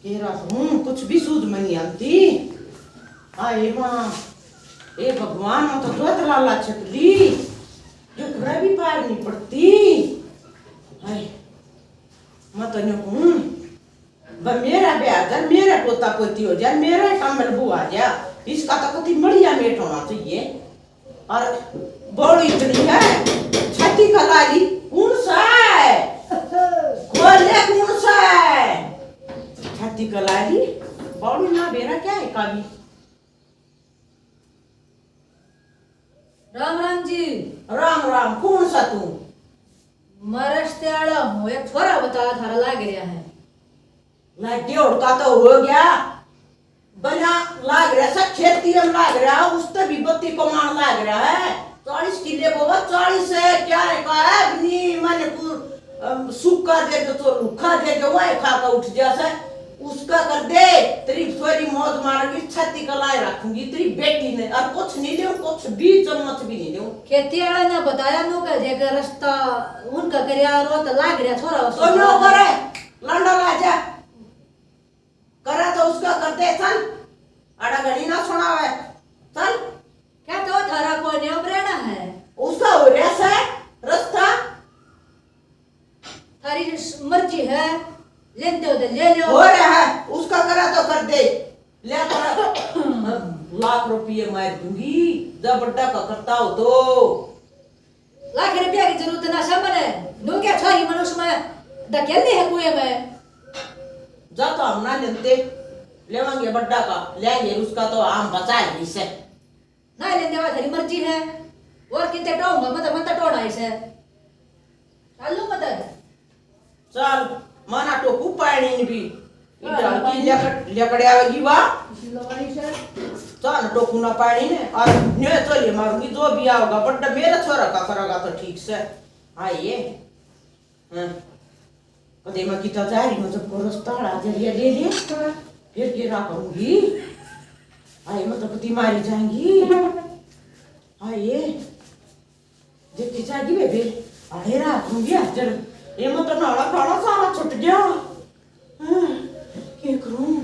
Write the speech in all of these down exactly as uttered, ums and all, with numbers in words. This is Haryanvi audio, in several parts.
तेरा हूँ कुछ भी सूझ में नहीं आती। आए माँ, ए भगवान, मैं तो दो लाला छपली, जो घुरा भी पार नहीं पड़ती। हाय, मैं तो न्यू हूँ, ब-, मेरा ब्याह कर, मेरा पोता पोती हो जा, मेरा ही कमल बू आ जा, इसका तो कति बढ़िया मेट होना चाहिए। और बड़ी इतनी है, छाती कलाली कौन सा है? खोले कौन सा है? छाती कलाली, बड़ी ना बेरा क्या है काली? राम राम जी। राम राम, कौन सा तू? मैं रिश्ते वाला हूँ, एक छोरा बता थारा लाग रहा है। लागे उड़का तो हो गया, बना लाग रहा सा, खेती में लाग रहा, उसते भी बत्ती कमाण लाग रहा है। चालीस किले को वो चालीस है, क्या है का है, नी मैंने कु-, अम, सूखा दे दो तो रूखा दे दो, वह खा के उठ जा से। उसका कर दे, तेरी सोरी मौज मारूंगी, छाती कलाए रखूंगी तेरी बेटी ने, और कुछ नहीं दूं, कुछ भी चम्मच भी नहीं दूं। खेती वाला ने बताया नो का जेकर रास्ता उनका करया रो तो लाग रहा छोरा तो नो करे, लांडा ला जा। करा तो उसका कर दे, चल। आड़ा घड़ी ना सुनावे, चल। क्या तो थारा को न्योबरेना है? उसका हो रहा से रास्ता। थारी स-, मर्जी है, लेते हो तो ले लो। हो रहा है, उसका करा तो कर दे। ले कर। लाख रुपये मार दूंगी, जब बड्डा का करता हो तो। लाख रुपया की जरूरत ना समने, नो क्या छोरी मनुष्य में धकेलनी है कुएं में। जा तो हम ना लेते, लेवांगे बड्डा का, लेंगे उसका तो हम बचा ही से। ना लेंदे वा थारी मर्जी है। और किते टोऊंगा, मत, मत टोना इसे। चालू मत। चल, माना टोकू पानी भी। हाँ, इधर की पानी। लकड़, लकड़ आवेगी वा। इसी लकड़ी से। चल, टोकू ना पानी ने, और न्योय चलिए मारूंगी, जो भी आओगा, बड्डा मेरा छोरा का करेगा तो ठीक से। हाँ, ये। हाँ। कदे मैं किता जा रही हूँ, जब को रास्ता हड़ा जरिया ले लिया, फिर के राह करूंगी? आए, मतलब, कति मारी जाएंगी। आए, जितनी जाएगी बेबे, अरे रात में भी हाजिर। ये मतलब, नाला खाना सारा छुट गया। हाँ, के करूं?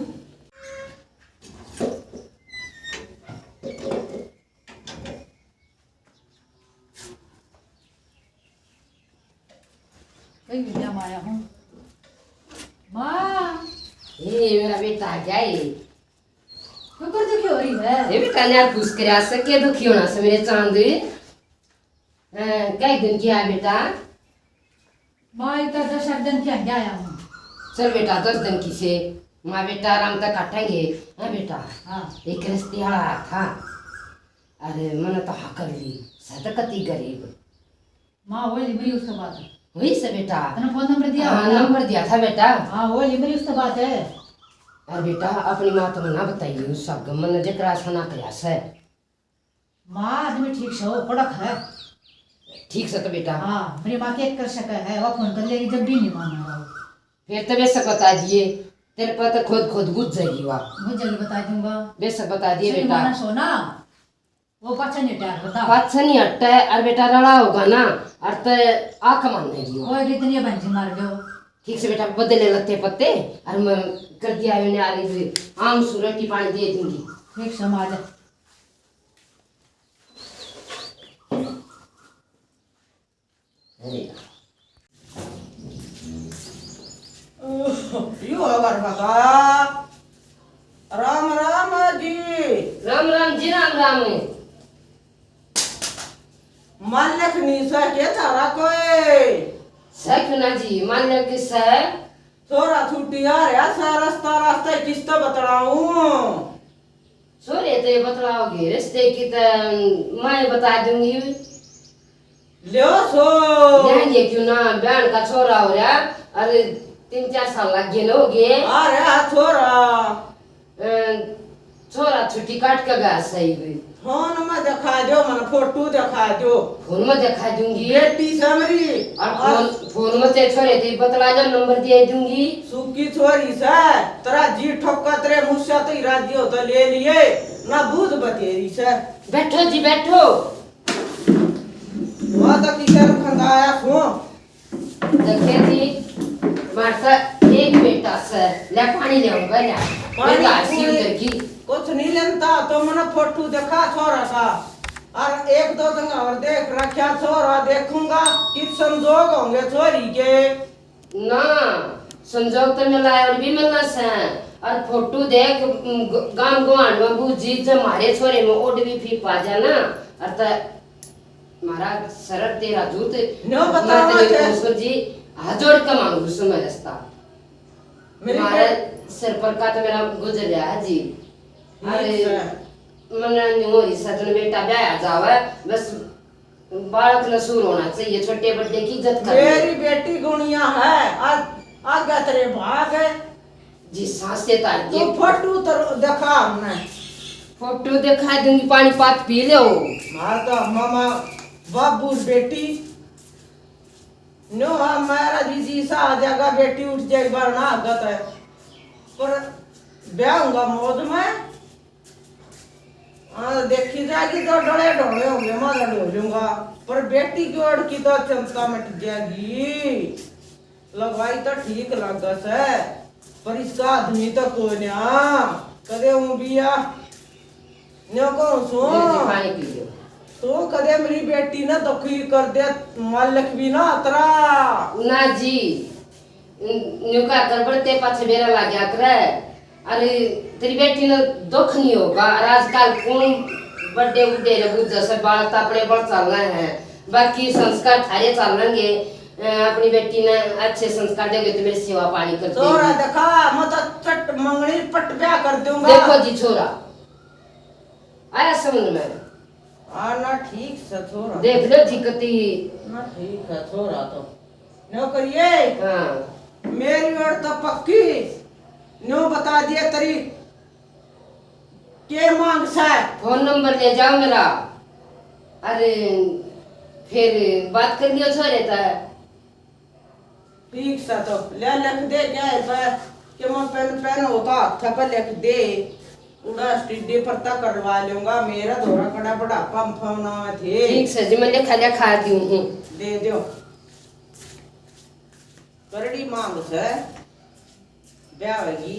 कई मिलिया माया हूँ। माँ। ए, मेरा बेटा आ गया है। क्यों कर दुखी हो रही है? ये बेटा ने यार खुश करया से, के दुखी होना से मेरे चांद। अ, कई दिन की है बेटा? माँ, इतना दस आठ दिन की आगे आया हूँ। चल बेटा, दस दिन की से। माँ बेटा आराम तक काटेंगे। हाँ बेटा। हाँ। एक रिश्ते वाला आया था। अरे, मैंने तो हाँ कर ली। सै तो कति गरीब। माँ, वो लिमरी उसके बाद। वही से बेटा। तने फोन नंबर दिया हाँ, होगा? नंबर दिया था बेटा। हाँ, वो लिमरी उसके बाद है। अरे बेटा, अपनी माँ तो ना बताइए उस सब, मैंने जकरा ऐसा ना करया से। माँ, आदमी ठीक से हो, कड़क है। ठीक से तो बेटा। हाँ, मेरी माँ के कर सके है, वो फोन कर लेगी जब भी नहीं मानना वो। फिर तो बेशक बता दिए, तेरे पर तो खुद, खुद बुझ जाएगी वा। बुझ जाएगी, बता दूंगा। बेशक बता दिए बेटा। माना सो ना। वो पाछे नहीं हटा, बता। पाछे नहीं हटा है, और बेटा रला होगा ना, और ते आंख मान नहीं दियो। कोई रीत नहीं है, बहन जी मार लो। ठीक से बेटा, बदले लत्ते पत्ते, और मैं कर दिया मैंने आ रही आम सु रोटी पानी दे दूंगी। ठीक से मार। अरे। यो अगर बता। राम राम जी। राम राम जी, राम राम। मालिक नी से के थारा कोई? से क्यों ना जी, मालिक से। छोरा छुट्टी आ रहा से, रास्ता रास्ता किस्त बतलाऊं। छोरे ते बतलाओगे, रिश्ते की तो मैं बता दूंगी। ल्यो सो। ध्यान ये क्यों ना, बहन का छोरा हो रहा, अरे तीन चार साल लग गए ना हो गए। आ रहा छोरा। अ, छोरा छुट्टी काट के गया सही भी। फोन में दिखा दो, मन फोटो दिखा दो। फोन में दिखा दूंगी। बेटी से मेरी। और और फोन, फोन में ते छोरे ते बतला दो, नंबर दे दूंगी। सुखी छोरी से, तेरा जी ठोका तेरे मुस्सा तो ही राजी हो तो ले लिए, ना बूझ बतेरी से। बैठो जी, बैठो। वहाँ तो किचन खंदा आया सो। देखे जी, मार से एक बेटा से, ले पानी ले आऊंगा, ले। पानी बेटा, पूरी सिर की। कुछ नहीं लेता तो मने फोटो दिखा छोरा का। और एक दो दिन और देख रखा छोरा, देखूंगा कि संजोग होंगे छोरी के। ना, संजोग तो मिला है और भी मिलना से। और फोटो देख, ग-, गांव गुआंढ में बूझी, जब मारे छोरे में ओड भी फीप आ जाना, और त म्हारा शरत तेरा जूत, न्यो मैं बताओ तेरे थे। को सर जी, हाथ जोड़ के मांगू सु मैं रास्ता। मेरी म्हारे बात सिर पर का तो मेरा गुजर रहा है जी। ठीक अरे, है। मन्ने न्यू हो रही सदन बेटा ब्याह जावे, बस बालक ने सूर होना चाहिए, छोटे बड्डे की इज्जत करनी। मेरी बेटी गुणिया है, आज आगे तेरे भाग है। जी, सांस से तार तू दिए। फोटो तो दिखा हमने। फोटो दिखा दूंगी, पानी पात पी लो। मार तो मामा बाबू बेटी। नो, हाँ, महाराज जी सा आ जाएगा, बेटी उठ जाए, बार ना आगत है। पर ब्याह होगा मौज में। हाँ, देखी जाएगी तो डोले ढोले होंगे, मारा ढो लूंगा। पर बेटी की ओर की तो चिंता मिट जाएगी। लगवाई तो ठीक लागे से, पर इसका आदमी तो कोन्या। कदे हूँ भी या न्यो कहूँ सू। ले जी, पानी पी लो। तू कदे मेरी बेटी ने दुखी कर दे, मालिक भी ना अतरा। ना जी, न्यू का कर बढ़ते पाछे बेरा लग गया करे। अरे, तेरी बेटी ने दुख नहीं होगा। और आजकल कौन बड्डे बुड्ढे रे बुझ से बालक तो अपने बल चलना है, बाकी संस्कार थारे चलेंगे। अ, अपनी बेटी ने अच्छे संस्कार देगे तो मेरी सेवा पानी कर छोरा देगी। देखा, मैं तो चट मंगनी पट ब्याह कर दूंगा। देखो जी छोरा, आया समझ में? हाँ ना, ठीक से छोरा। देख लो जी कती। ना, ठीक है छोरा तो। न्यो करिए। हाँ। मेरी ओर तो पक्की। न्यो बता दिए तेरी के मांग से। फोन नंबर ले जाओ मेरा। अरे, फिर बात कर लियो छोरे तै। ठीक सा तो ले लिख दे, क्या है पर के मैं पेन, पेन होता हाथ पर लिख दे। उड़ा स्टीडी परता करवा लूंगा, मेरा धोरा कड़ा बुढ़ापा में फोन आवे थे। ठीक से जी, मैं लिखा लिखा दी हूँ। दे दो। करड़ी मांग से ब्याह होगी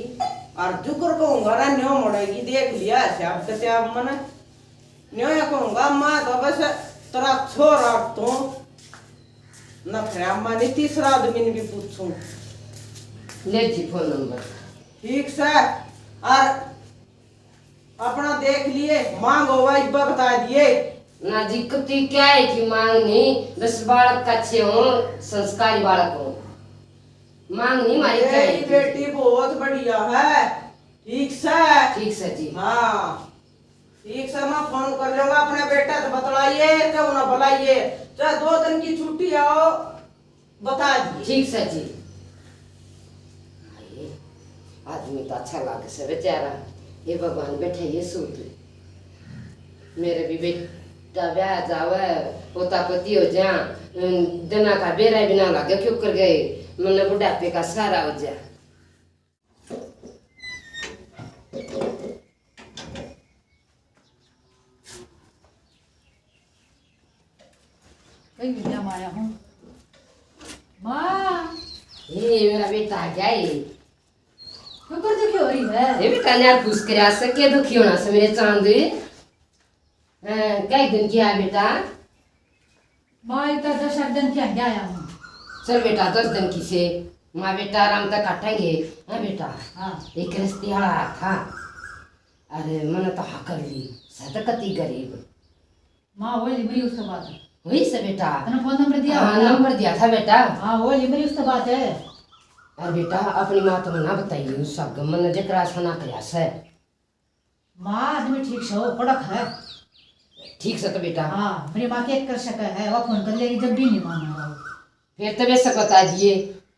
और जुकर कहूंगा ना न्यो मुड़ेगी, देख लिया से अब तो क्या मन न्यो या कहूंगा, माँ तो बस तेरा छोरा तो न फिर अम्मा ने तीसरा आदमी ने भी पूछूं। ले जी फोन नंबर। ठीक से। और अपना देख लिए, मांग होवा इब्बा बता दिए। ना जी, कती क्या है कि मांग नहीं, बस बालक अच्छे हो, संस्कारी बालक हो। मांग नहीं मारी क्या है मेरी कि बेटी बहुत बढ़िया है। ठीक से। ठीक से जी। हाँ। ठीक से, मैं फोन कर लूंगा अपने बेटा से, बतलाइए, चाहे उन्हें बुलाइए, चाहे दो दिन की छुट्टी आओ, बता दिए। ठीक से जी। आदमी तो अच्छा लागे से बेचारा। ये भगवान बैठे ये सूत। मेरे भी बेटा ब्याह जावे, पोता पोती हो जा, अम, दिना का बेरा भी ना लागे, क्यों कर गए, मन्ने बुढ़ापे का सहारा हो जा। कई विद्या माया हूँ। माँ। ए, मेरा बेटा आ गया है। क्यों कर दुखी हो रही है? ये बेटा ने यार खुश करया से, के दुखी होना से मेरे चांद? हैं, कै दिन की है बेटा? माँ, इतना दस आठ दिन की आगे आया हूँ। चल बेटा, दस दिन की से। माँ बेटा आराम तक काटेंगे। हाँ बेटा। हाँ। एक रिश्ते वाला आया था। अरे, मैंने तो हाँ कर ली। सै तो कती गरीब। माँ, वो लिमरी उसके बाद। वही से बेटा। तने फोन नंबर दिया हाँ, होगा? नंबर दिया था बेटा। हाँ, वो लिमरी उसके बाद है। और बेटा, अपनी माँ तो ना बताइए उस सब, मैंने जकरा ऐसा ना करया से। माँ, आदमी ठीक से हो, कड़क है। ठीक से तो बेटा। हाँ, मेरी माँ के कर सके है, वो फोन कर लेगी जब भी नहीं मानना वो। फिर तो बेशक बता दिए,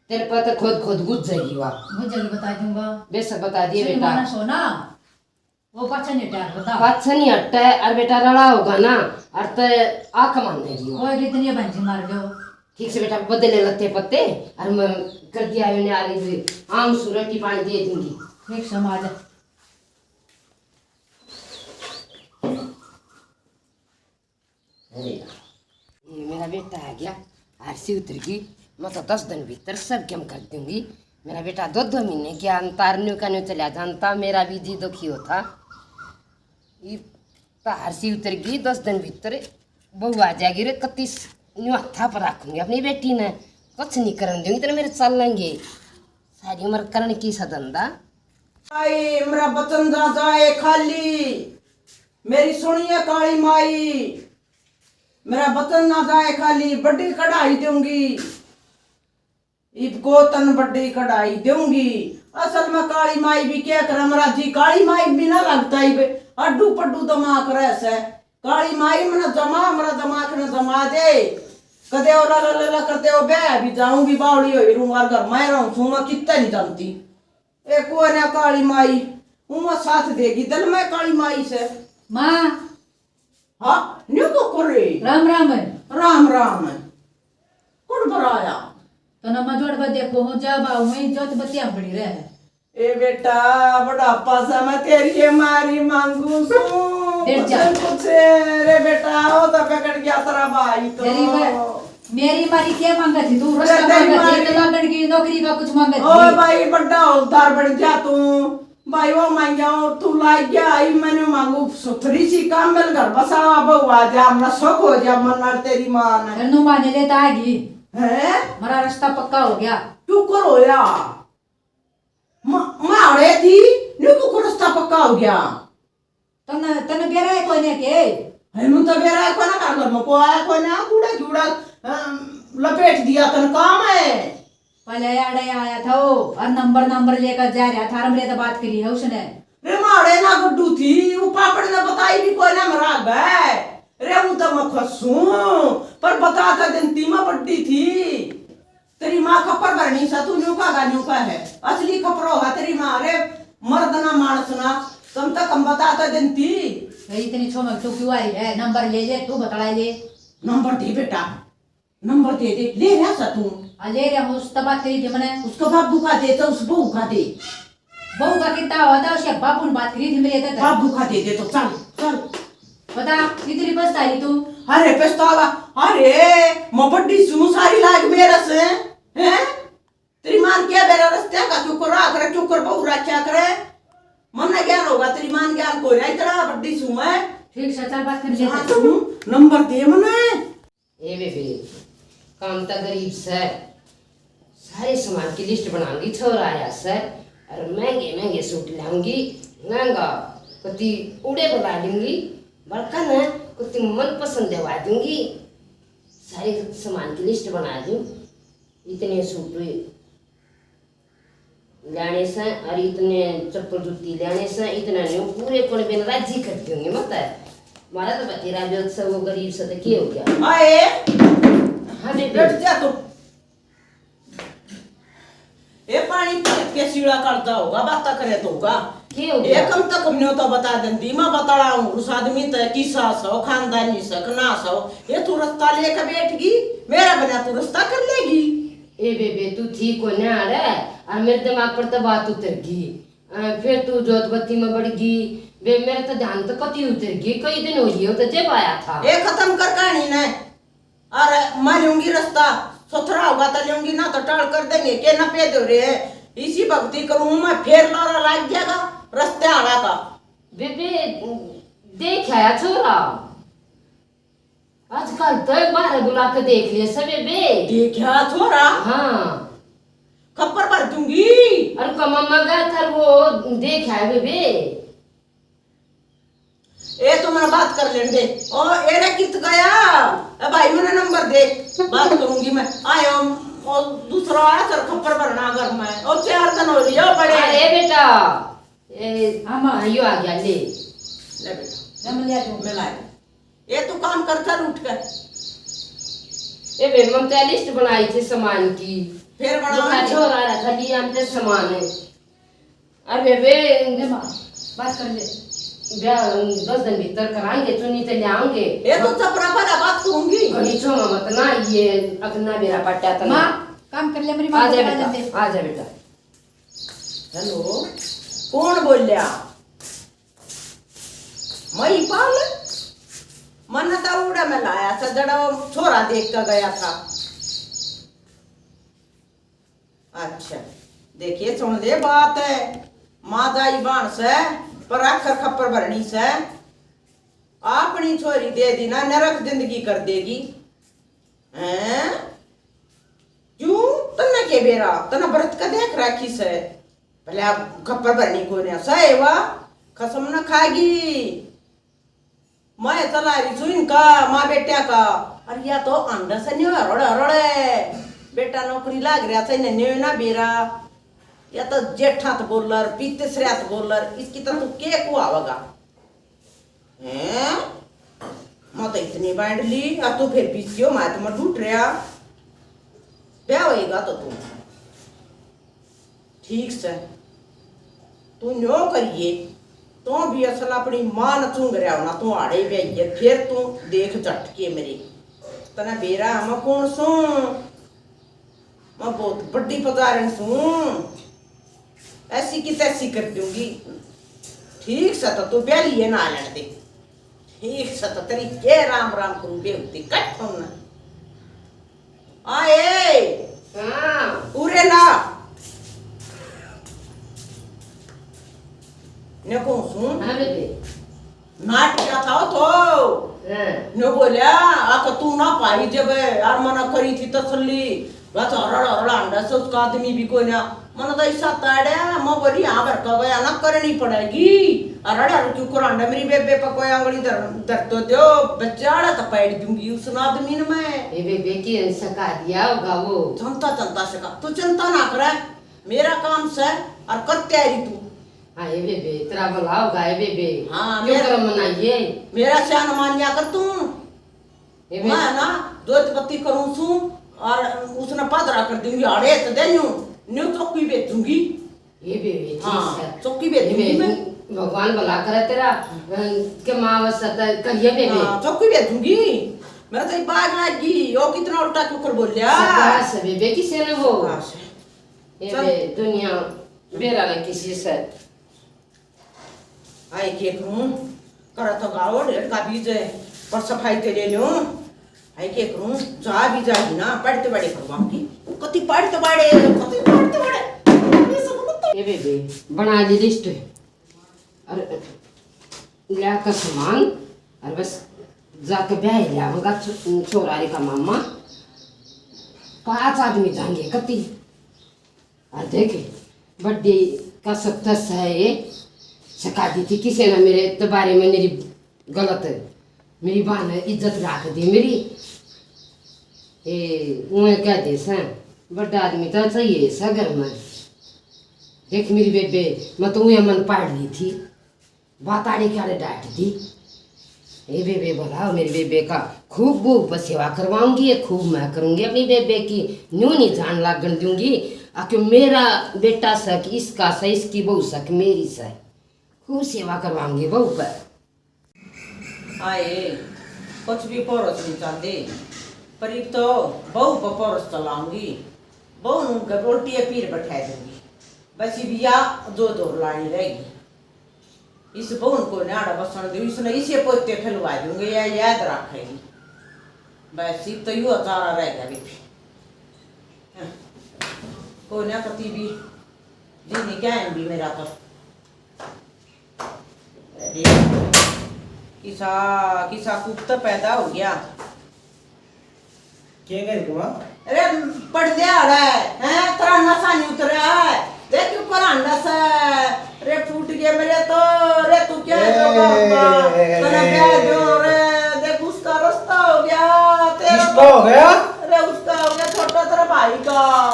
तेरे पर तो खुद खुद गुज जाएगी वा। गुज जाएगी, बता दूंगा। बेशक बता दिए सुनी बेटा। माना सो ना। वो पाछे नहीं हटा, बता। पाछे नहीं हटा है, और बेटा रला होगा ना, और ते आंख मारने दियो। कोई रीत नहीं है, भंजी मार लो। ठीक से बेटा, बदले लत्ते पत्ते, और मैं कर दिया मैंने आ रही थी, आम सु रोटी पानी दे दूंगी। ठीक से, माँ जा। अरे, ये मेरा बेटा आ गया, आरसी उतर गई, मैं तो दस दिन भीतर सब काम कर दूंगी। मेरा बेटा दो दो महीने क्या अंतार न्यू का न्यू चला जानता, मेरा भी जी दुखी होता। इब तो हरसी उतर गई, दस दिन भीतर बहू आ जाएगी रे। कत्ती न्यू हत्था पर रखूंगी अपनी बेटी ने, कुछ नहीं करन दूंगी तेरे मेरे चलेंगे। सारी उम्र करण की सा धंधा। आए मेरा बचन ना जाए खाली, मेरी सुनिए काली माई, मेरा बचन ना जाए खाली, बड़ी कढ़ाई दूंगी। इब को तन बड़ी कढ़ाई दूंगी। असल में काली माई भी क्या करे, मरा जी काली माई भी ना लगता, इब अड्डू पड्डू दिमाग रह से। काली माई मना जमा, मरा दिमाग न जमा दे। कदे ओला ला ला ला करते हो बे, अभी जाऊंगी बावड़ी हो रू, और घर में रहूं सू, मैं कितना नहीं जानती। ए कोने काली माई, हूँ साथ देगी दल में काली माई से। माँ। हाँ, न्यू को कर रे। राम राम है। राम राम है। कौन पर आया? तो ना मैं जोड़ बा देखो हूँ, जा बा हूँ, जोत बत्तियां पड़ी रहे। ए बेटा, बुढ़ापा से मैं तेरी ये मारी मांगू सू। बैठ जा। कुछ, कुछ, रे बेटा, ओ तो पकड़ गया तेरा भाई तो। गरीब है। मेरी मारी क्या मांगा थी तू? रस्ता तेरी मांगा थी, मारी। तो लागण की नौकरी का कुछ मांगा थी? ओ भाई, बड़ा हौलदार बन गया तू। भाई, वो मांग्या और तू लाग गया। आई मैंने मांगू सुथरी सी काम मिल घर बसावा, बहू आ जा, हमने सुख हो जा, मन और तेरी माँ ने। फिर नू माने लेता आ गई। हैं? हमारा रास्ता पक्का हो गया। क्यों कर होया? म-, मारे थी, न्यू को रास्ता पक्का हो गया। तन, तन बेरा है कोई ने के? है, मुझे तो बेरा है कोई ना, घर में को आया कोई ना, कूड़ा, कूड़ा, अम, लपेट दिया तन काम है। पहले आड़े आया था वो, और नंबर, नंबर लेकर जा रहा था, और मेरे तो बात करी है उसने। रे मारे ना गुड्डू थी, वो पापड़ ने बताई भी कोई ना मरा गए। रे वो तो मैं खुश हूँ, पर बता तो दिन तीमा बड्डी थी। तेरी माँ खप्पर भरनी सा, तू न्यू का गा न्यू का है। असली खपरो है तेरी माँ रे, मर्द ना मानस ना, कम से कम बता तो देती। भाई, इतनी छो में तू क्यों आई है? नंबर ले ले, तू बतला ले। नंबर दे बेटा, नंबर दे दे, ले रहा सा तू। आ, ले रहा हूँ, उस तब बात करी थी मैंने। उसका बाबू का दे तो उस बहू का दे। बहू का कितना हुआ था, उसके बाबू ने बात करी थी मेरे तक। बाबू का दे दे तो चल, चल। बता, इतनी पछताई तू? अरे पछतावा, अरे मैं बड्डी सूं सारी लाग मेरा से, हैं? तेरी माँ क्या बेरा रस्ते का क्यों कर रहा करे, क्यों कर बहू रखा करे? मन्ने ज्ञान होगा, तेरी माँ ज्ञान कोई नहीं, तेरा बड्डी सूं है। ठीक से चल, बात कर ले। हाँ, तू नंबर दे मने। ए बेबे, काम तो गरीब से, सारे सामान की लिस्ट बनाऊंगी, छोरा आया से, और महंगे महंगे सूट लाऊंगी, लहंगा कति उड़े बुला लूंगी, बड़का ना कति मनपसंद दवा दूंगी। सारे सामान की लिस्ट बना दूं, इतने सूट लाने से और इतने चप्पल जूती लाने से, इतना नहीं, पूरे पड़बे ने राजी कर देंगे मत है। हमारा तो बतेरा जो सब वो गरीब से तो के हो गया? आए। हाँ बेबे। बैठ जा तू। ए पानी पीत के सीला करता होगा, बातें करे तो होगा। के हो गया? ए कम तो कम न्योता बता देंदी, मैं बतला हूँ, उस आदमी ते किसा सो, खानदानी सक ना सो, ये तू रास्ता लेके बैठ गई, मेरा बना तू रास्ता कर लेगी। ए बेबे, तू थी कोन्या रे, और मेरे दिमाग पर तो बात उतर गई। अ, फिर तू जोतबत्ती में बढ़ गई। बे, मेरे तो ध्यान तो कती उतर गई, कई दिन हो गए, वो तो जब आया था। ए खत्म कर कहानी ने। और मैं लूंगी रास्ता, सुथरा होगा तो लूंगी, ना तो टाल कर देंगे, के ना पे दो रे। इसी भक्ति करूं मैं, फिर लारा लाग जाएगा रास्ते आला का। बेबे, देख आया छोरा, आजकल तो बाहर बुला के देख ले सबे बे। देखा छोरा? हाँ। खप्पर भर दूंगी। अरे कमामा गया था वो, देख आया बेबे। ए तो मेरा बात कर लेने दे। ओ एरे कित गया? ए भाई मैंने नंबर दे, बात करूंगी मैं। आयो, ओ दूसरा आया सर खप्पर भरना घर में। ओ चार दिन हो लिया बड़े। अरे बेटा, ए, हाँ माँ। हाँ, यो आ गया, ले। ले बेटा। ले, मैं ले आती हूँ। मैं लाई। ये तू काम कर, चल उठ कर। ए बे, हम तो लिस्ट बनाई थी सामान की। फिर बना। छोरा रहा था, लिया हम ते सामान है। अरे बे, ले माँ, बात कर ले। ब्याह दस दिन भीतर कराएंगे, चुन्नी ते ले आऊंगे। ये तो चपरा भला बात कहूंगी। घणी छो मत ना, ये अपना मेरा पट्टा तना। माँ, काम कर ले, मेरी माँ आ जा को बता बेटा, दे। आ जा बेटा। हेलो, कौन बोल्या? महीपाल? मन्ने तो उड़ा में लाया था, जड़ा वो छोरा देख के गया था। अच्छा, देखिए, सुन ले बात है। माँ जाई बाण से, पर आखर खप्पर भरनी से। अपनी छोरी दे दी ना, नरक जिंदगी कर देगी। हैं? क्यों? तन्ने के बेरा, तन्ने व्रत का देख राखी से। भले आप खप्पर भरनी कोन्या, सहे वा, कसम न खागी। मैं चला रही छू इनका, माँ बेटा का। अरे या तो अंडा से न्यू रड़े रड़े। बेटा नौकरी लाग रहा से, इन्हें न्यू ना बेरा। या तो जेठा तो बोलर, पीते श्रेत बोलर, इसकी तो तू के को आवेगा? हैं? मैं तो इतनी बांट ली, और तू फिर बीच क्यों? मैं तो मैं लूट रहा। ब्याह होएगा तो तू ठीक से, तू न्यो करिए, तो भी असल अपनी माँ न चूंग रहा हो ना, तू आड़े ब्याइए, फिर तू देख झटके मेरे। तने बेरा मैं कौन सूं? मैं बहुत बड़ी पजारन सूं, ऐसी की तैसी कर दूंगी। ठीक से तो तू ब्याह लिए ना लड़ दे, ठीक से तो तेरी के राम राम करूं, बेहुती कट होना। आए। हाँ। उरे ला। ने कहूं सूं। हाँ बेबे। नाट क्या था वो तो? हाँ। ने बोल्या, "आ तो तू ना पाई जब, यार मना करी थी तसल्ली। बस हरड़ हरड़ अंडा से उसका आदमी भी कोई ना।" मने तो ऐसा ताड़या, मैं बोली, "हाँ, भर का गया ना, करनी पड़ेगी। अरे, अरे, क्यों करांडा मेरी बेबे पे कोई आंगली धर, धर तो दो, बच्चा आड़ा तो पैर दूंगी उस आदमी ने मैं।" ए बेबे की सका दिया होगा वो। जनता, जनता सका, तू चिंता ना करे, मेरा काम से और करते आ रही तू। हाँ, ए बेबे, तेरा भला होगा, ए बेबे। हाँ, क्यों मेरा, करम मनाइए? मेरा स्यान मान्या कर तू। ए बे- मैं ना दो पत्ती करूं सूं और उसने पादरा कर दूंगी, हाड़े तो दे न्यू, न्यू चौकी भेजूंगी। ए बेबे, ठीक हाँ, है। चौकी ए भेजूंगी बे, मैं। भगवान भला करे तेरा, अ, के माँ बस त करिए बेबे। हाँ, चौकी भेजूंगी। मेरा तो ये बाग लाग गई, ओ कितना उल्टा क्यों कर बोलिया। सकाश है बेबे, किसे ने वो। सकाश है। ए चल। बे, दुनिया बेरा ना किसी से। आए के करूं, करा तो गाओ ढेर का बीज है, पर सफाई ते ले लो। आए के करूं, जा भी जा ही ना, पढ़ते बड़े करवाऊंगी। कति पढ़ते बड़े, कति पढ़ते बड़े। ये सब मत ए बेबे, बना ली लिस्ट। और ल्या का सामान, और बस जाके ब्याह ही लाऊंगा छो-, छोरा रे का मामा। पांच आदमी जाएंगे कति। और देख, बड्डी का सब तस है ये। सका दी थी किसी ने मेरे तो बारे में मेरी गलत, मेरी बहन ने इज्जत राख दी मेरी। ए, उन्हें कह दे से, बड्डा आदमी तो चाहिए से घर में। देख मेरी बेबे, मैं तो उन्हें मन पाड़ ली थी। बात आड़े के आड़े डांट दी। ए बेबे, भला मेरी बेबे का खूब बहू पर सेवा करवाऊंगी, ये खूब मैं करूंगी अपनी बेबे की, न्यू नहीं जान लागण दूंगी। आ क्यों मेरा बेटा सक इसका से, इसकी बहू सक मेरी से, खूब सेवा करवाऊंगी बहू पर। आए, कुछ भी परोस नहीं चाहते, पर इब तो बहू पर परोस चलाऊंगी। बहू उनके रोटी पीर बैठा दूंगी। बस इब या दो दो लानी रहेगी। इस बहू को न्याड़ा बसण दो, इसने इसे पोते खिलवा दूंगे, या याद रखेगी। बस इब तो यो चारा रह गया बेबे। हाँ। को ना कती भी जी नहीं क्या है भी मेरा तो। अरे, किसा, किसा कुत्ता पैदा हो गया। के कह रही माँ? अरे, पड़ जा रहा है, हैं? तेरा नशा नहीं उतरा है। देख क्यों पर अंडा से। अरे, फूट गया मेरे तो। अरे, तू क्या है ए, जो बाबा? ए, ए, तेरा ए, क्या ए, जो ए। रे? देख, उसका रास्ता हो गया। तेरा किसका हो गया? अरे, उसका हो गया, छोटा तेरा भाई का।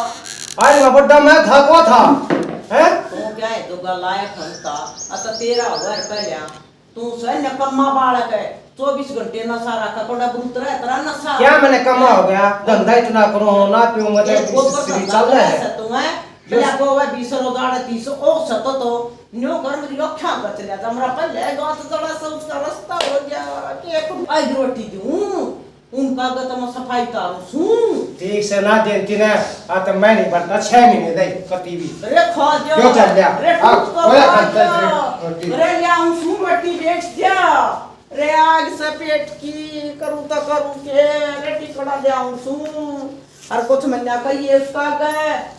अरे, बड्डा मैं था, को था? हैं? तू क्या है, तू गल आया खलता? अच्छा, तेरा हुआ है पहले। तू सै नकम्मा बालक है, चौबीस घंटे नशा रखा, कोड़ा गुरु तरह तरह नशा। क्या मैंने कमा हो गया? धंधा इतना करो, ना पीऊं, मतलब, ये गोबर श्री धंधा चल रहा है। तू है, बस। या गोवा बीस रो गाड़ा तीस, ओ सतो तो, न्यो कर मेरी रक्षा कर चला जा, मेरा पहले गात जड़ा सा उसका रास्ता हो गया, कि एक आई रोटी दूं, उनका गत में सफाई तारू सूं। ठीक से ना देती ना, आ तो मैं नहीं बनता, छह महीने दे, कती भी। अरे खा जा। क्यों चल जा? अरे हाँ, टूट तो ओए खा खा जा। जा। अरे ले आऊं सूं, मट्टी बेच जा। रे आग से पेट की करूं तो करूं के, रे टिकड़ा ले आऊं सूं। और कुछ मन्या का ये उसका के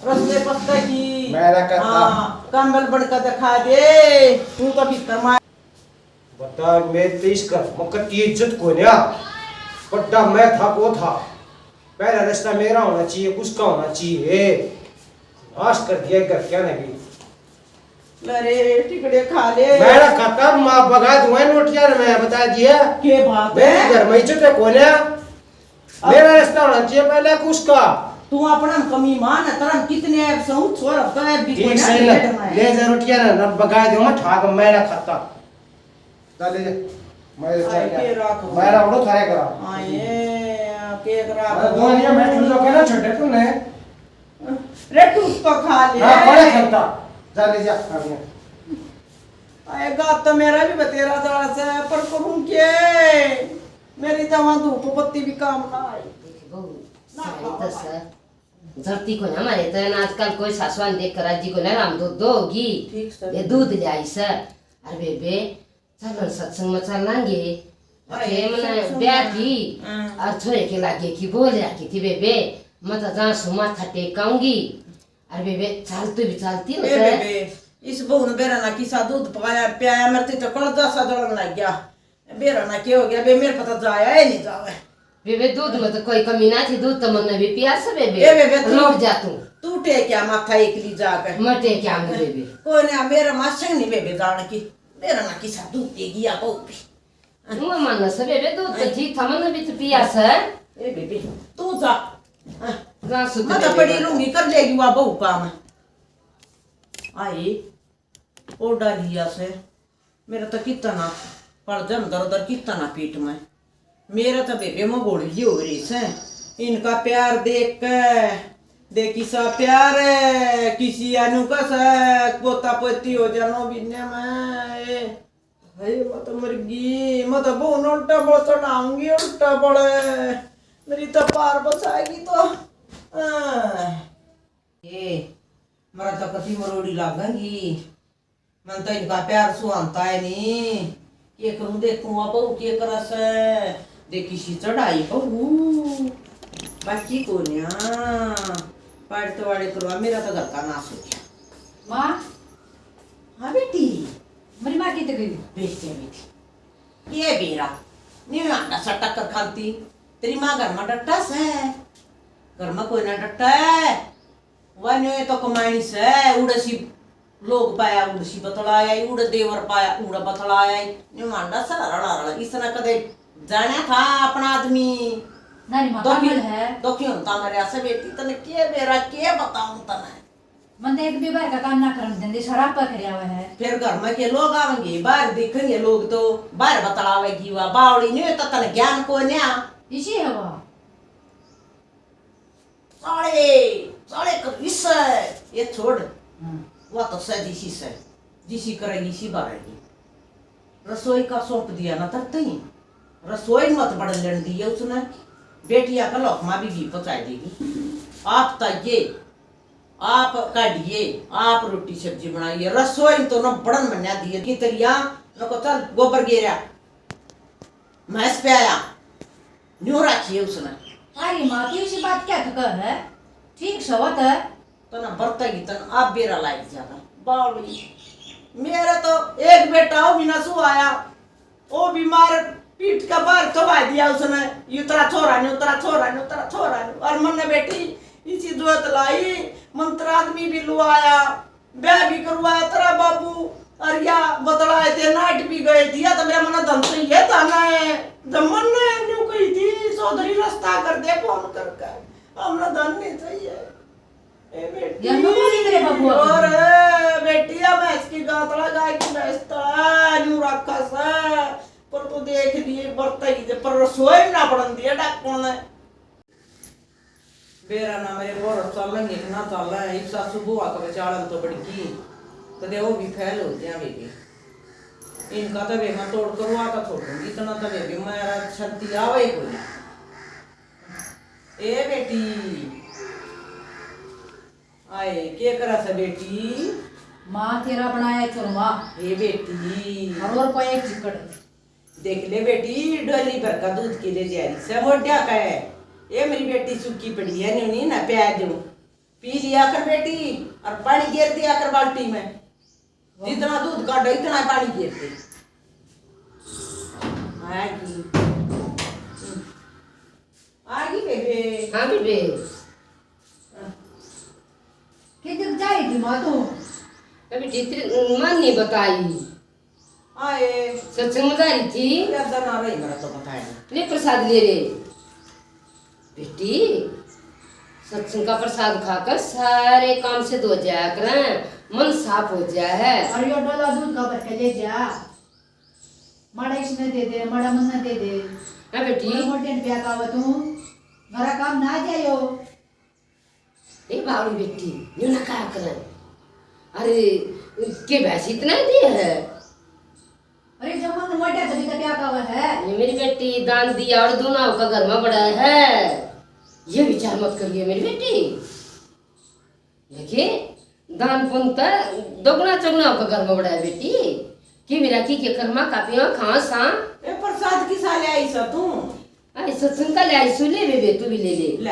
रस्ते पस्ते की। मेरा कहता। हाँ, कंबल बन के दिखा दे, तू तो भीतर मार। बता, मैं तो इस घर में कती इज्जत कोन्या। बड्डा मैं था, को था। पहला रिश्ता मेरा होना चाहिए, उसका होना चाहिए। नाश कर दिया घर क्या नहीं। अरे, टिकड़े खा ले। मेरा खाता माँ बगा दूंगा नोटिया ने, मैं बता दिया। के बात मैं है? घर में इज्जत है कोन्या। मेरा रिश्ता होना चाहिए पहले कि उसका। तू अपना कमी मान है, तेरा कितने ऐप से हूँ, छोर अब तो ऐप भी ठीक कोन्या, सही पेट ना। में है। ले जा रोटियां ना, ना बगा दूंगा, ठाक मेरा खाता। जा ले जा। मैं हाय, के राख। मैं रावड़ो थारे करा। हाय, के राख। अरे दो नहीं है, मैं ठुल्लो के ना छोटे तूने। रे, तू तो खा ले। हाँ, बड़े खंता। जा ले जा, खा ले। आएगा तो मेरा भी बतेरा जरा से, पर करूँ के? मेरी तो वहाँ धूप बत्ती भी काम ना आई। देख बहू, ना सारी खावा। दस है। जरती को ना मारे तो ना आजकल कोई सासवान देख कर राजी को ना, राम दूध दो होगी। ठीक सर। ये दूध ले आई सर। अरे बेबे, चल सत्संग में चलांगे। अरे, अरे, मने सत्संग ब्याह में। की, हाँ। और छोरे के लागे की बोल रखी थी बेबे, मैं तो जहाँ सु माथा टेकाऊंगी। अरे बेबे, चल तू भी चलती हो ए तो। बेबे, इस बहू ने बेरा ना किसा दूध पकाया, प्याया, मेरे तो कड़दा सा जलन लग गया। बेरा ना के हो गया, बे मेरे पता जाया है नहीं जावे। बेबे, दूध में तो कोई कमी ना थी, दूध तो मन्ने भी पिया से बेबे। ए बेबे, तू रुक जा तू। तू टेक्या माथा एकली जाके। मैं टेक्या आऊंगी बेबे। कोई ना, मेरा मासंग नहीं बेबे जान की। मेरा ना किसा दूध दे गया बहू भी। वो मानस बेबे, दूध तो ठीक था, मन्ने भी तो पिया से। ए बेबे, तू जा। हाँ। जा सुत मैं तो बेबे, पड़ी जा। रहूंगी, कर लेगी वह बहू काम। आई, ओढ़ा लिया से। मेरा तो कितना पड़ जा दर दर, कितना पीठ में। मेरा तो बेबे में गोली हो रही से। इनका प्यार देख के, देखी सा प्यार है, किसी अनु का सा पोता पोती हो जानो बिन्ने में। हाय, मैं तो मर गई, मैं तो बहुत उल्टा पड़ चढ़ाऊंगी, उल्टा पड़े। मेरी तो पार बचाएगी तो। आह। ए, मरा तो कती मरोड़ी लागेंगी। मन तो इनका प्यार सुहानता है नी। के करूं, देखूं आ बहू के करे से। देखी सी चढ़ाई बहू। बाकी कोन्या। पाड़ते वाले करवा, मेरा तो घर का नाश हो गया। माँ। हाँ बेटी। मेरी माँ कित गई? बेटी है बेटी। ये बेरा, न्यू आंडा सा टक्कर खाती। तेरी माँ घर में डट्टा से, घर में कोई ना डट्टा है। वह न्यू तो कमानी से, उड़े सी लोग पाया, उड़े सी बतला आई, उड़े देवर पाया, उड़े बतला आई। न्यू आंडा सा रड़ा रड़ा, इसने कदे जाना था अपना आदमी। नानी माँ दुखी, पागल है। दुखी होता मरया से बेटी, तने के बेरा के बताऊं तने। मन तो एक भी बाहर का काम ना करन देंदे, शराब पर खड़े आवे है। फिर घर में के लोग आवेंगे, बाहर देखेंगे लोग तो बाहर बतलावेगी, वा बावड़ी नहीं तो तन ज्ञान को न्या। इसी है वो। साले, साले कर इस है, ये छोड़। हाँ। वह तो सह जिसी से, जिसी करेगी, इसी भरेगी। रसोई का सौंप दिया ना तरते ही। रसोई मत बढ़न लेने दी है उसने। बेटियां का लौकमा भी घी पहुंचा देगी। आप ताइए, आप काढ़िए, आप रोटी सब्जी बनाइए, रसोई तो ना बढ़न मन्या दिए की तरिया। नको चल गोबर गेरा, भैंस पे आया, न्यू राखिए उसने। अरे माँ, तू इसी बात क्या तो कह है? ठीक सवत है। तना बरतेगी तन आप बेरा लायक ज्यादा। बावली, मेरा तो एक बेटा हो भी ना सु आया, वो बीमार पीट का बाहर खवा दिया उसने। यू तेरा छोरा न्यू, तेरा छोरा न्यू, तेरा छोरा न्यू। और मन्ने बेटी इसी जोत लाई, मंत्र आदमी भी लुआया, ब्याह भी करवाया तेरा बाबू। और या बतलाए थे, नाट भी गए थे, या तो मेरा मना धन तो ये था ना है। जब मन्ने न्यू कही थी, चौधरी रास्ता कर दे फोन करके, हमने धन नहीं चाहिए। ए बेटी, या नु बोली तेरे बाबू अभी। और, ए, बेटी, या भैंस की गातला, गाय की भैंस तला, न्यू रखा सा। पर तू देख लिए, बरता ही जे, पर रसोई में ना पड़न दिया डाकू ने। बेरा ना मेरे बोर चालेंगे कि ना चाले, इब सासू बुआ का विचालन तो बड़की, कदे वो भी फैल हो गया बेबे। इनका तो बेमा तोड़ करवा का छोड़ूंगी, इतना तो बेबे मेरा छंती आवे ही कोई। ए बेटी, आए, के करा से बेटी? माँ, तेरा बनाया चूरमा। ए बेटी। और, और कोई एक चिक्कड़। देख ले बेटी, डोली भर का दूध के ले जा रही से, मोड्या का है। ये मेरी बेटी सूखी पड़ी है, न्यू नहीं ना प्यार दो। पी लिया कर बेटी, और पानी गिर दिया कर बाल्टी में। जितना दूध काटो, इतना पानी गिर दे। आ गई। आ गई बेबे। हाँ बेबे। किधर जा रही थी माँ तू? अभी जितनी मन नहीं बताई। आए। सत्संग में जा रही थी। याद ना रही मेरा तो बताया। ले प्रसाद ले रे। बेटी, सत्संग का प्रसाद खाकर सारे काम से धो जाया करें, मन साफ हो जाया है। और यो डोला दूध का भर के ले जा। माड़ा इसने दे दे, माड़ा मन्ने दे दे। हाँ बेटी। माड़ा मोटे ने प्या कावा तू। मेरा काम ना जायो। ए बावड़ी बेटी, न्यू ना कहा करें। अरे, के भैंस इतना दे है? अरे, जब मन मोटा तभी तो प्या कावा है। ये मेरी बेटी, दान दिया और दूना का घर में बड़ा है। ये विचार मत करिए मेरी बेटी। देखिए, दान पुण्य तो दोगुना चौगुना होकर घर में बड़ा है बेटी। कि मेरा की के कर्मा कापियां खां सा। ए, प्रसाद किसा ले आई सा तू? आई सत्संग का ले आई सु, ले बेबे, तू भी ले ले। ले।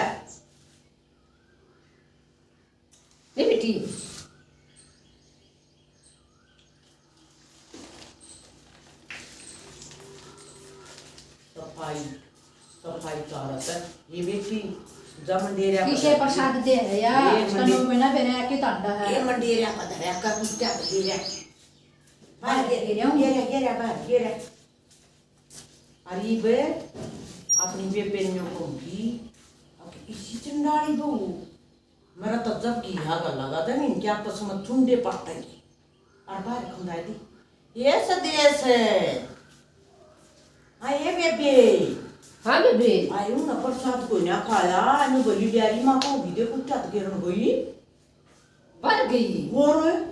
ले बेटी। सफाई, सफाई चारत है। ये बेटी, जा मंडेरिया पीछे पर प्रसाद दे है या, ये इसका मंडे-, नौ महीना बेरा के तांडा है। ये मंडेरिया पर धरया कर, कुत्ता पर दे रहा। बाहर बाहर गे-, गे रहा हूँ। गे रहा, गे रहा, बाहर गे रहा। अरे बे, अपनी बेबे ने कहूँगी, अब इसी चंडाली बहू, मेरा तो जब की आगा लगा था नहीं, क्या आपस में चुंडे पाटेंगे। और बाहर खंदा दी, ये सदेश है। हाँ, ये बेबे। हाँ, बेबे। आयु ना प्रसाद कोई ना खाया, नु बोली, "प्यारी माँ को भी दे, कुछ क्या तो गिरन गई।" भर गई। और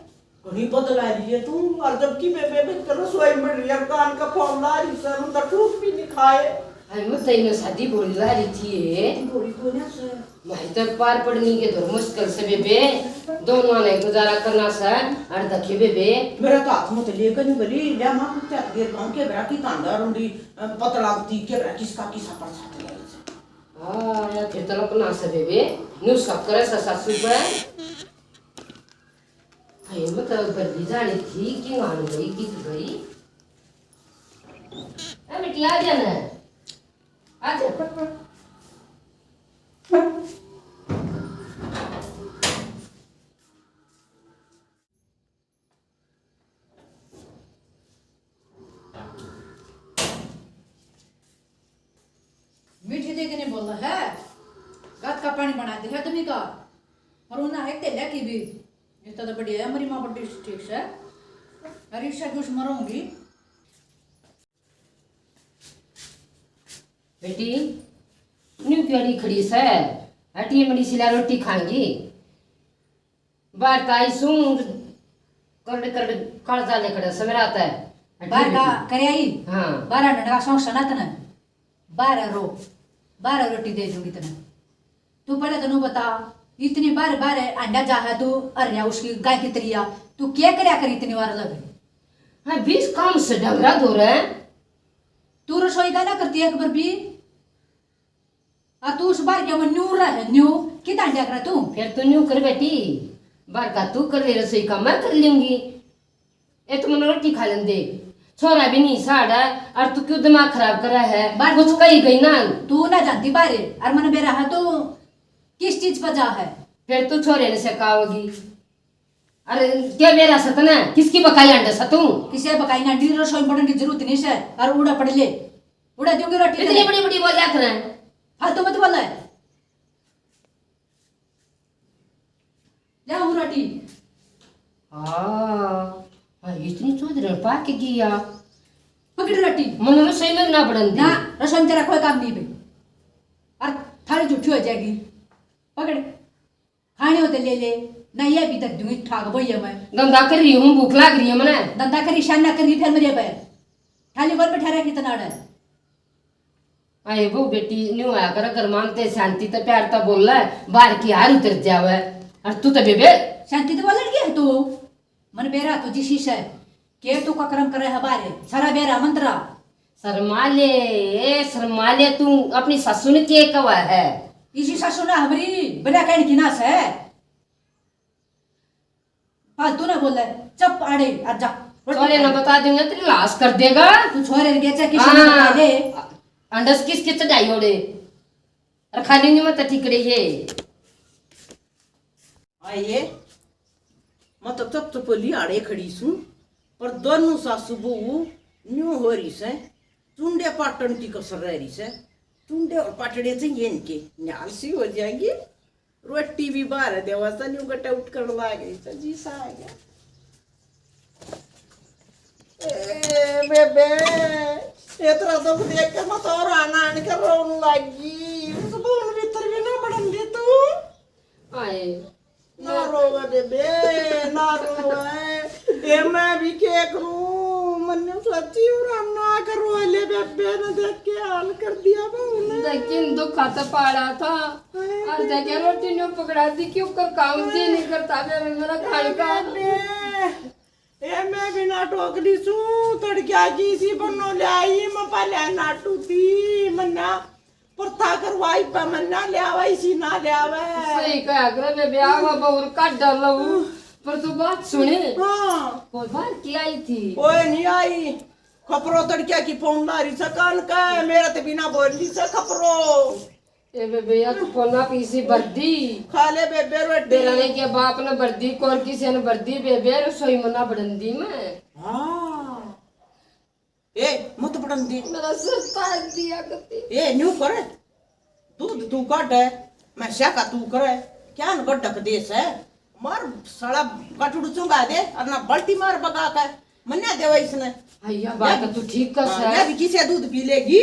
घणी बदला लिए तू, और जबकि बेबे, बेबे तो रसोई में रही है, कान का फोन ला रही सर, उनका टूट भी नहीं खाए। हाय, मैं तई में शादी बोल ला रही थी ये। शादी बोली कोन्या सर। भाई तो पार पड़नी के धर मुश्किल से बेबे, दोनों ने गुजारा करना सर, और दखे बेबे। मेरा तो हाथ में तो लेकर नहीं बोली, ले माँ कुत्ते हाथ गिर गाँव के बेरा की कांदा रुंडी, अ, पतला ती के बेरा किसका किसा पर साथ ले से। हाँ, या फिर तो लपना से बेबे, न्यू सब करे सा सासू पे। हाय, मैं तो बल्ली जानी थी कि वहां गई, किस गई। ए बिटिया, आ जा ना। आ जा। मीठी दे के नहीं बोला है, गात का पानी बना दे है तुम्हें का। और उन्हें है तेल्या की भी, इतना तो बढ़िया है, मेरी माँ बड़ी ठीक से। अरे ईशा की उसमें रहूंगी। बेटी, न्यू क्यों नहीं खड़ी से? हटिए, मड़ी सिला रोटी खाएंगी। बाहर तो आई सूं, करड़ करड़ कालजा ले खड़ा सवेरा आता है। बाहर का करे आई? हाँ। बारह डंडा का शौक सनातन है। बारह रो, बारह रोटी दे दूंगी तने। तू पहले तनु बता, इतनी बार बार अंडा जा है तू, अरे उसकी गाय की तरिया, तू क्या करया कर इतनी बार लग? हाँ, बीस काम से डंगरा धो रहे। तू रसोई का ना करती एक बार भी? आ तू उस बार क्या वो न्यू रह, न्यू कितना अंडा करा तू? फिर तू न्यू कर बेटी, बार का तू कर ले, रसोई का मैं कर लूंगी। ए, तू मने रोटी खा लेने दे। छोरा भी नहीं साड़ा, और तू क्यों दिमाग खराब करा है? बार कुछ तू कही गई ना। तू ना जानती बारे, और मन बेरा है तो किस चीज पर जा है? फिर तू छोरे ने सिखाओगी। अरे, क्या बेरा सतना? किसकी बकाई अंडे सतू? किसे बकाई ना, डील रसोई पड़न की जरूरत नहीं से, और उड़ा पड़ ले। उड़ा दूंगी रोटी इतनी तेरे। बड़ी-बड़ी बोल रहा था। फालतू मत बोल। ले हूँ रोटी। हाँ, हाँ, इतनी चौधरी पा के गया। पकड़ रोटी। मन रसोई में ना पड़न दी। ना, रसोई में तेरा कोई काम नहीं भाई। और थारी झूठी हो जाएगी। पकड़। खाने होते ले ले। ना ये भी धर दूंगी ठाक भैया मैं। धंधा कर रही हूँ, भूख लाग रही है मने। धंधा करी, शाना करी, फिर मेरे पे। खाली बर बैठा रहा कितना डर। आए वो बेटी, न्यू होया कर, अगर मानते शांति ते प्यार ते बोल ले, बाहर की हार उतर जावे। और तू तो बेबे। शांति ते बोलन की है तू? मन बेरा तो जिसी से, के तू का कर्म करे है बाहर, सारा बेरा मंत्रा। शर्मा ले, ए शर्मा ले, तू अपनी सासू ने के कवा है? इसी सासू ने हमरी बिना कहने की ना से। फालतू ना बोले, चुप आड़े आ जा। रोटी छोरे ना खा। बता दूंगा, तेरी लाश कर देगा। तू छोरे ने गेचा किसी ने हाँ। बता दे। अंडस किसके चढ़ाई ओड़े? और खा लूंगी मैं तो ठिकड़े ये। आइए, मैं तो चुप चुप लिहाड़े खड़ी सूं, पर दोनों सासू बहू न्यू हो रही से, चुंडे पाटन की कसर रह रही से। चुंडे और पाटड़े चाहिए इनके, न्याल सी हो जाएंगी। रोटी भी बाहर देवा से, न्यू गटे उठ कर ला गई से, जी सा आ गया। ए, बेबे, इतना दुख देख के मैं तो और आना आन कर रोन लगी। उस बहू ने भीतर भी ना बढ़न दी तू। आए। ना रोवे बेबे, ना रोवे। ए, मैं भी के करूं? मन्ने सच्ची और ना करो ले बेबे ने देख के हाल कर दिया बहू ने। लेकिन दुखा तो पाड़ा था। हाय और देखे रोटी न्यू पकड़ा दी, क्यों कर काम से नहीं करता बे मेरा खान का। बेबे, ए, मैं भी ना टोकली सूं, तड़किया की सी बनो ले आई, मैं पहले नाटू थी, मन्ना प्रथा करवाई पे मन्ना ले आवा, इसी ना ले आवे। सही कहा करे बेबे, आवा बहुर काट डालो। पर तू बात सुने। हाँ। कोई बाहर की आई थी? कोई नहीं आई। खपरो तड़किया की फोन ला रही से कान का, मेरा ते बिना बोल रही से खपरो। ए बेबे, या तू कोना पीसी बर्दी। खा ले बेबे रोटी। तेरा ने के बाप ने बर्दी, कोर किसे ने बर्दी बेबे, रसोई मना बड़न दी मैं। हाँ। ए, मत बड़न दे। मेरा सर तार दिया करती। ए, न्यू कर। दूध तू काट है, मैं स्या का तू करे। क्या न गड्ढक दे से? मार साला कटड़ू चुंगा दे, और ना बाल्टी मार बगा के। मन्या देवा इसने। हाँ, या बात या तो तू ठीक कर हाँ, सर। या भी किसे दूध पी लेगी?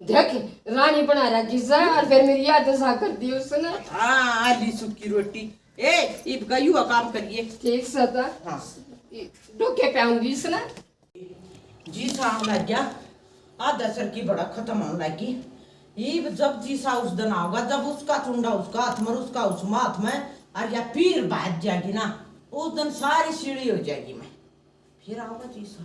देख, रानी बना रखी सा, और फिर मेरी याद दशा कर दी उसने। हाँ, आली सुक्की रोटी। ए, इब का युवा काम करिए। ठीक सा था। हाँ। डोके पे आऊंगी इसने। जी सा आने लग गया, आधा सर की भड़क खत्म होने लगी। इब जब जी सा उस दिन आओगा, जब उसका चुंडा उसका हाथ में, उसका उसमें हाथ में, और या फिर भाज जाएगी ना, उस दिन सारी सीढ़ी हो जाएगी मैं। फिर आओगा जी सा।